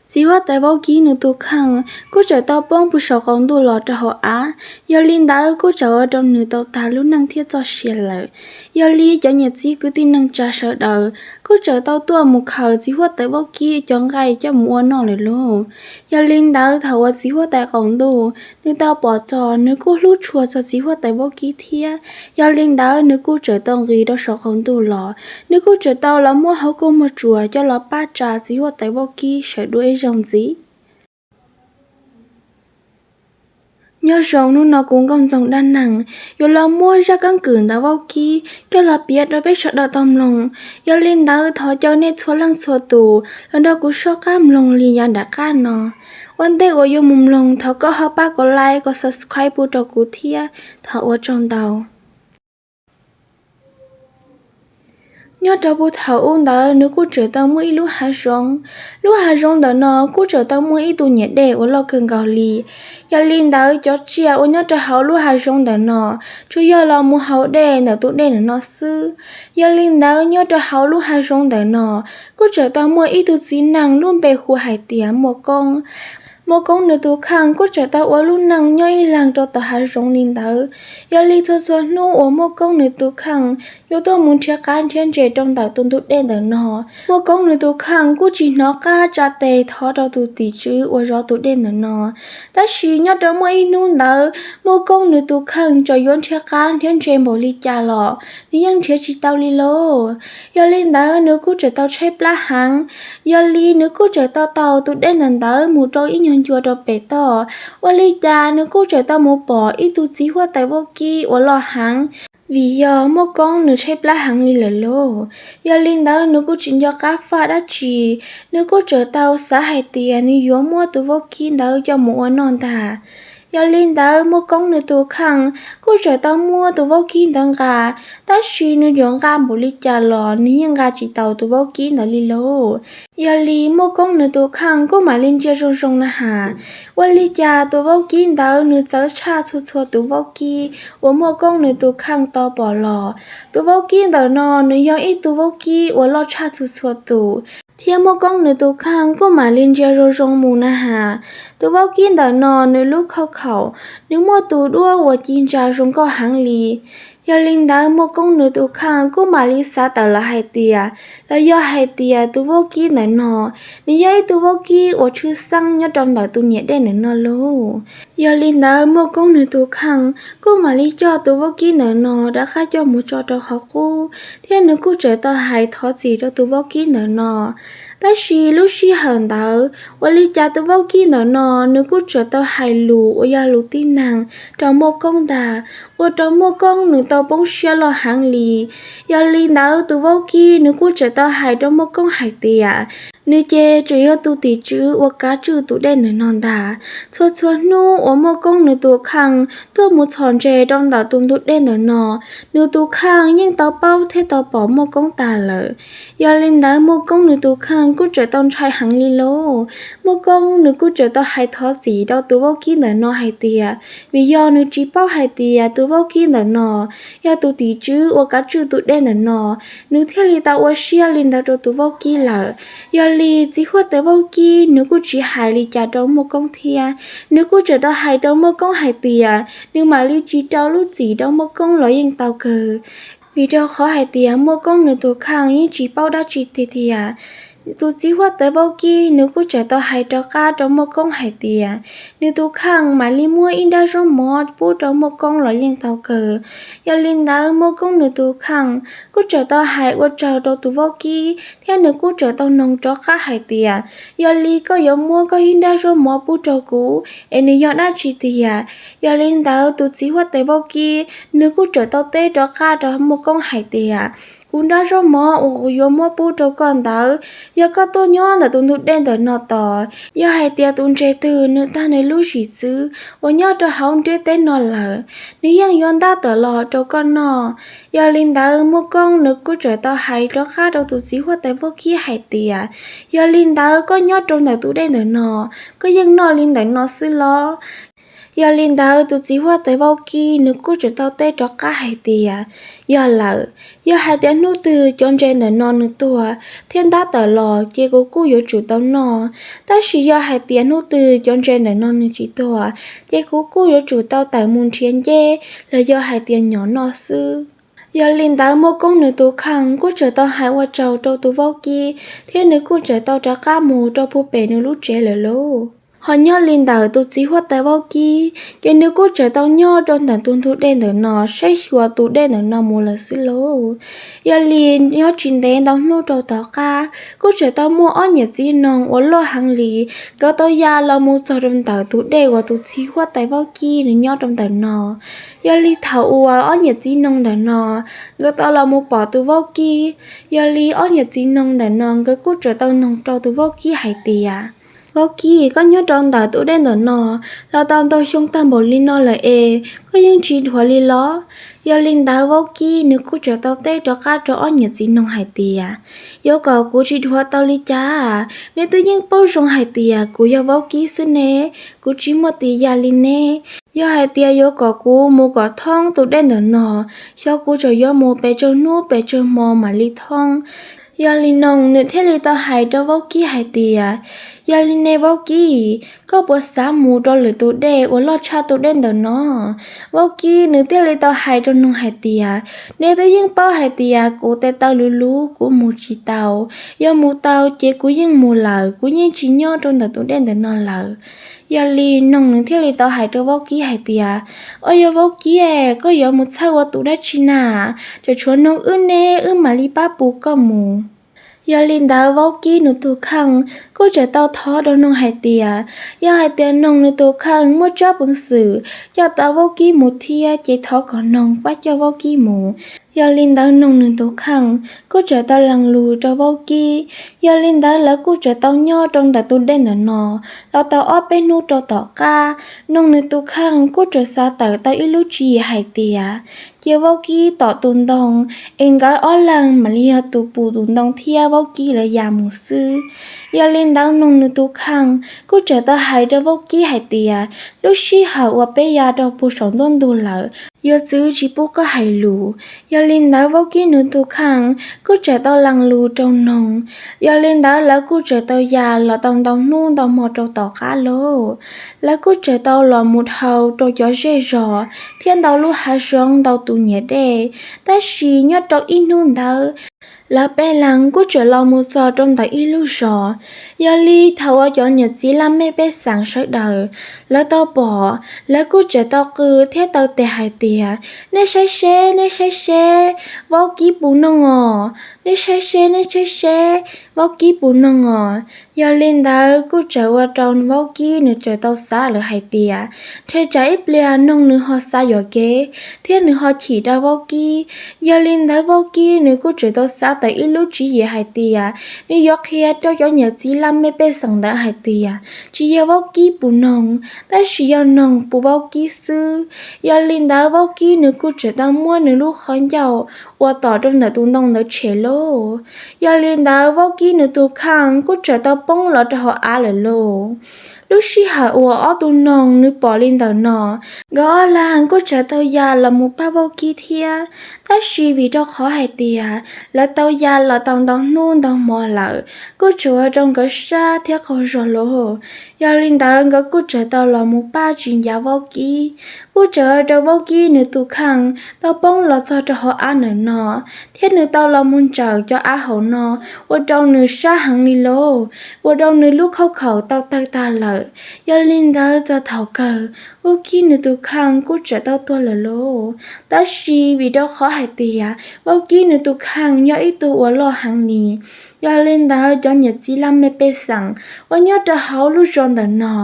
Txiv huab tais vaub kib nws tus kheej kuj txawm tau poob puag saum qaum ntuj los rau hauv av. Yog li ntawd kuj txawm ua rau nws tau tag lub neej thiab txoj sia lawm. Yog li cov niam txiv kwv tij neej tsa sawv daws kuj txawm tau tuaj mus khaws txiv huab tais vaub kib cov nqaij coj mus ua noj lawm lauj. Yog li ntawd thaum uas txiv huab tais qaum ntuj nws tau pom txog, nws kuj hlub tshua txog txiv huab tais vaub kib thiab. Yog li ntawd nws kuj txawm tau nqis rau saum qaum ntuj los, nws kuj txawm tau los muab hauv kuj muag tsuas coj los pab tsa txiv huab tais vaub kib sawv dua ib zaug ntxiv. Nyob zoo hnub no kuv Nkauj Ntxoog Dab Neeg yuav los muab zaj keeb kwm ntawm vaub kib coj los piav rau peb sawv daws tau mloog. Yog li ntawd thov caw nej txhua leej txhua tus los nrog kuv soj qab mloog li yav nram qab no. Ua ntej uas yuav mus mloog, thov koj ho pab kom like, kom subscribe pub rau kuv thiab. Thov ua tsaug ntau. Nyob rau puag thaum ub ntawd nws kuj tseem tau muaj ib lub hav zoov. Lub hav zoov ntawm no kuj tseem tau muaj ib tug niam dej uas loj kawg nkaus li. Yog li ntawd cov tsiaj uas nyob rau hauv lub hav zoov ntawm no tsuas yog los mus haus dej ntawm tus dej ntawm no xwb. Yog li ntawd nyob rau hauv lub hav zoov ntawm no kuj tseem tau muaj ib tug txiv neej lub npe hu hais tias Muaj Koob. Muaj Koob nws tus kheej kuj tseem tau ua lub neej nyob ib leeg rau tom hav zoov li ntawd. Yog li txhua txhua hnub uas Muaj Koob nws tus kheej yuav tuaj mus nrhiav qav nrhiav ntses rau ntawm tus ntug dej ntawm no, Muaj Koob nws tus kheej kuj tsis hnov qab tsa tes thov rau tus tim tswv uas zov tus dej ntawm no. Tab sis nyob rau muaj ib hnub ntawd Muaj Koob nws tus kheej txawm yuav nrhiav qav nrhiav ntses npaum li cas los nws yeej nrhiav tsis tau li lauj. Yog li ntawd nws kuj tseem tau tshaib plab heev. Yog li nws kuj tseem tau taug tus dej ntawm ntawd mus rau ib nyuag ncua rau pem toj. Ua li cas nws kuj tseem tau mus pom ib tug txiv huab tais vaub kib uas loj heev, vim yog Muaj Koob nws tshaib plab heev li lawm lauj. Yog li ntawd nws kuj tsis nco qab faj dab tsi, nws kuj tseem tau xav hais tias nws yuav muab tus vaub kib ntawd coj mus ua noj ntag. Yog li ntawd Muaj Koob nws tus kheej kuj tseem tau muab tus vaub kib ntawd nqa, tab sis nws yuav nqa npaum li cas los nws yeej nqa tsis tau tus vaub kib ntawd li lauj. Yog li Muaj Koob nws tus kheej kuj mam li ntsia zoo zoo na has, ua li cas tus vaub kib ntawd nws txawv tshaj txhua txhua tus vaub kib uas Muaj Koob nws tus kheej tau pom los. Tus vaub kib ntawm no nws yog ib tug vaub kib uas loj tshaj txhua txhua tus, thiab Muaj Koob nws tus kheej kuj mam li ntsia zoo zoo mus na has. Tus vaub kib ntawm no nws lub khauj khaum, nws muaj tus duab uas ci ntsa zoo nkauj heev li. Yog li ntawd Muaj Koob nws tus kheej kuj mam li xav tawm los hais tias, los yog hais tias tus vaub kib ntawm no nws yog ib tug vaub kib uas tshwj xeeb nyob rau ntawm tus niam dej ntawm no lauj. Yog li ntawd Muaj Koob nws tus kheej kuj mam li coj tus vaub kib ntawm no rov qab coj mus tso rau hauv qub, thiab nws kuj tseem tau hais thov txim rau tus vaub kib ntawm no. Tab sis lub sij hawm ntawd ua li cas tus vaub kib ntawm no nws kuj tseem tau hais lus uas yog lus tib neeg rau Muaj Koob ntag, ua rau Muaj Koob nws tau poob siab loj heev li. Yog li ntawd tus vaub kib nws kuj tseem tau hais rau Muaj Koob hais tias, nws ces tseem yog tus tim tswv uas kav tswj tus dej ntawm no ntag. Txhua txhua hnub uas Muaj Koob nws tus kheej tuaj mus txhom ntses rau ntawm tus ntug dej ntawm no, nws tus kheej yeej tau paub thiab tau pom Muaj Koob tag lawm. Yog li ntawd Muaj Koob nws tus kheej kuj tseem tau ntshai heev li lauj. Muaj Koob nws kuj tseem tau hais thov txim rau tus vaub kib ntawm no hais tias, vim yog nws tsis paub hais tias tus vaub kib ntawm no yog tus tim tswv uas kav tswj tus dej ntawm no, nws thiaj li tau ua siab li ntawd rau tus vaub kib lawm. Yog li txiv huab tais vaub kib nws kuj tsis hais li cas rau Muaj Koob thiab, nws kuj tseem tau hais rau Muaj Koob hais tias nws mam li tsis rau lub txim rau Muaj Koob los yeej tau kawg, vim rau qhov hais tias Muaj Koob nws tus kheej yeej tsis paub dab tsi tiag tiag. Tus txiv huab tais vaub kib nws kuj tseem tau hais rov qab rau Muaj Koob hais tias, nws tus kheej mam li muab ib nrab zaub mov pub rau Muaj Koob los yeej tau kawg. Yog li ntawd Muaj Koob nws tus kheej kuj tseem tau hais ua tsaug rau tus vaub kib thiab nws kuj tseem tau noog rov qab hais tias, yog li koj yuav muab koj ib nrab zaub mov pub rau kuv es nws yog dab tsi tiag? Yog li ntawd tus txiv huab tais vaub kib nws kuj tseem tau teb rov qab rau Muaj Koob hais tias, kuv nrab zaub mov uas kuv yuav muab pub rau koj ntawd, yog koj tuaj nyob ntawm tus ntug dej ntawm no tos, yog hais tias tus ntses twg nws tag nws lub zim txwv uas nyob rau hauv ntiaj teb no lawm, nws yeej yuav ntab tawm los rau koj noj. Yog li ntawd Muaj Koob nws kuj tseem tau hais rov qab rau tus txiv huab tais vaub kib hais tias, yog li ntawd koj nyob rau ntawm tus dej ntawm no, koj yeej noj li ntawm no xwb los? Yog li ntawd tus txiv huab tais vaub kib nws kuj txawm tau teb rov qab hais tias, yog lawm, yog hais tias hnub twg cov ntses ntawm no nws tuag thiab ntab tawm los ces kuv kuj yuav tsum tau noj, tab sis yog hais tias hnub twg cov ntses ntawm no nws tsis tuag ces kuv kuj yuav tsum tau tawm mus nrhiav nceb los yog hais tias nyom noj xwb. Yog li ntawd Muaj Koob nws tus kheej kuj txawm tau hais ua tsaug rau tus vaub kib thiab nws kuj txawm tau rov qab mus rau puag pem nws lub tsev lawm lauj. Ho nyob li ntawm tus txiv huab tais vaub kib ces nws kuj txawm tau nyob rau ntawm tus ntug dej ntawm no saib xyuas tus dej ntawm no mus lawm xwb lauj. Yog li nyob tsis ntev ntau hnub rau tom qab kuj txawm tau muaj ob niam txiv noog uas loj heev li, nkawd tau ya los mus txog rau ntawm tus dej uas tus txiv huab tais vaub kib nws nyob rau ntawm no. Yog li thaum uas ob niam txiv noog ntawm no nkawd tau los mus pom tus vaub kib, yog li ob niam txiv noog ntawm no nkawd kuj txawm tau noog rau tus vaub kib hais tias, vaub kib, koj nyob rau ntawm tus dej ntawm no los tau ntau xyoo tag npaum li no lawm es koj yeej tsis dhuav li los? Yog li ntawd vaub kib nws kuj txawm tau teb rov qab rau ob niam txiv noog hais tias, yuav kom kuv tsis dhuav tau li cas? Neb twb yeej paub zoo hais tias kuv yog vaub kib xwb ne, kuv tsis muaj tis ya li neb. Yog hais tias yuav kom kuv mus kom thoob tus dej ntawm no, xyov kuv tseem yuav mus pes tsawg hnub pes tsawg hmo mam li thoob. Yog li noog nws thiaj li tau hais rau vaub kib hais tias, yog li ne vaub kib, koj puas xav mus rau lwm tus dej uas loj tshaj tus dej ntawm no? Vaub kib nws thiaj li tau hais rau noog hais tias, neb twb yeej paub hais tias kuv tes taw luv luv kuv mus tsis tau, yog mus tau ces kuv yeej mus lawm, kuv yeej tsis nyob rau ntawm tus dej ntawm no lawm. Yog li noog nws thiaj li tau hais rau vaub kib hais tias, o yog vaub kib, koj yuav mus txhawj ua tus dab tsi na? Tseem tshuav noog wb neb wb mam li pab pus koj mus. Yog li ntawd vaub kib nws tus kheej kuj txawm tau thov rau noog hais tias, yog hais tias noog nws tus kheej muaj tsab peev xwm coj tau vaub kib mus thiab ces thov kom noog pab coj vaub kib mus. Yog li ntawd noog nws tus kheej kuj txawm tau lees lus rau vaub kib. Yog li ntawd lawv kuj txawm tau nyob rau ntawm tus dej ntawm no los tau ob peb hnub rau tom qab, noog nws tus kheej kuj txawm xav tawm tau ib lub tswv yim hais tias, cia vaub kib tom tus ntoo, es nkawd ob leeg mam li yog tus pus tus ntoo thiab vaub kib lawv ya mus xwb. Yog li ntawd noog nws tus kheej kuj txawm tau hais rau vaub kib hais tias, lub sij hawm uas peb ya rau puag saum ntuj ntug lawm, yuav txwv tsis pub koj hais lus. Yog li ntawd vaub kib nws tus kheej kuj txawm tau lees lus rau noog. Yog li ntawd lawv kuj txawm tau ya los tau ntau hnub ntau hmo rau tom qab lauj. Lawv kuj txawm tau los mus dhau rau cov zej zos thiab ntau lub hav zoov ntau tus niam dej, tab sis nyob rau ib hnub ntawd lawv peb leeg kuj txawm los mus txog rau ntawm ib lub zos. Yog li thaum uas cov niam txiv laj mej pej xeem sawv daws lawv tau pom, lawv kuj txawm tau qw thiab taw tes hais tias, nej saib seb, nej saib seb, vaub kib puas noog os, nej saib seb, nej saib seb, vaub kib puas noog os. Yog li ntawd kuj txawm ua rau vaub kib nws txawm tau xav lawm hais tias, ntshe tsam ib pliag noog nws ho xav yuam kev thiab nws ho chim rau vaub kib. Yog li ntawd vaub kib nws kuj txawm tau xav tawm ib lub tswv yim hais tias, nws yuav qhia rau cov niam txiv laj mej pej xeem ntawd hais tias, tsis yog vaub kib puas noog, tab sis yog noog puas vaub kib xwb. Yog li ntawd vaub kib nws kuj txawm tau muab nws lub qhov ncauj uas tom rau ntawm tus ntoo ntawd tshem lauj. Yog li ntawd vaub kib nws tus kheej kuj txawm tau poob los rau hauv av lawm lauj. Lub sij hawm uas ob tug noog nws pom li ntawm no, nkawd ob leeg kuj txawm tau ya los mus pab vaub kib thiab, tab sis vim rau qhov hais tias lawv tau ya los tau ntau hnub ntau hmo lawm, kuj txawm ua rau nkawd sab thiab qaug zog lauj. Yog li ntawd nkawd kuj txawm tau los mus pab tsis ncav vaub kib, kuj txawm ua rau vaub kib nws tus kheej tau poob los txog rau hauv av ntawm no, thiab nws tau los mus ntsawm cov av hauv no, ua rau nws sab heev li lauj, ua rau nws lub khauj khaum tau tawg tag lawm. Yog li ntawd txog thaum kawg vaub kib nws tus kheej kuj txawm tau tuag lawm lauj. Tab sis vim rau qhov hais tias vaub kib nws tus kheej yog ib tug uas loj heev li, yog li ntawd cov niam txiv laj mej pej xeem uas nyob rau hauv lub zos ntawm no,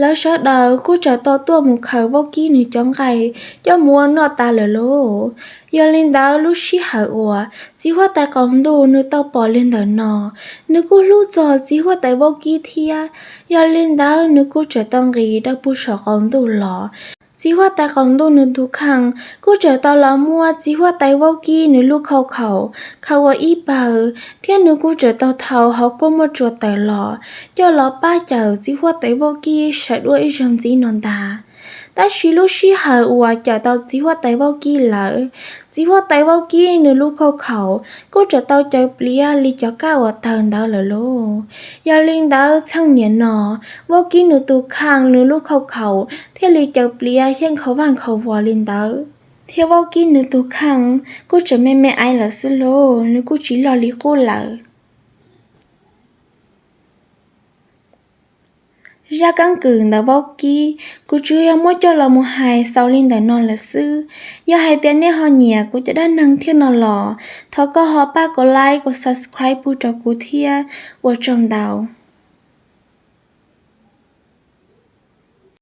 lawv sawv daws kuj txawm tau tuaj mus khaws vaub kib nws cov nqaij coj mus ua noj tas lawm lauj. Yog li ntawd lub sij hawm uas txiv huab tais qaum ntuj nws tau pom li ntawm no, nws kuj hlub txog txiv huab tais vaub kib thiab. Yog li ntawd nws kuj txawm tau nqis rau puag saum qaum ntuj los. Txiv huab tais qaum ntuj nws tus kheej kuj txawm tau los muab txiv huab tais vaub kib nws lub khauj khaum khaws ua ib pawg, thiab nws kuj txawm tau thau hauv kua muaj tsua tawm los coj los pab cawm txiv huab tais vaub kib sawv duab ib zaug ntxiv no ntag. Tab sis lub sij hawm uas cawm tau txiv huab tais vaub kib lawm, txiv huab tais vaub kib nws lub khauj khaum kuj txawm tau cawv pliav li cov kab uas tawg ntawd lawm lauj. Yog li ntawd txheej niam no, vaub kib nws tus kheej nws lub khauj khaum thiaj li cawv pliav thiab nkhaus vaj nkhaus vuas li ntawd, thiab vaub kib nws tus kheej kuj txawm me me aiv lawm xwb lauj, nws kuj tsis loj li qub lawm. Zaj keeb kwm ntawm vaub kib kuv tsuas yog muab coj los mus hais xaus li ntawm no lawm xwb. Yog hais tias nej ho nyiam kuv cov dab neeg thiab no los, thov koj ho pab kom like kom subscribe pub rau kuv thiab. Ua tsaug ntau.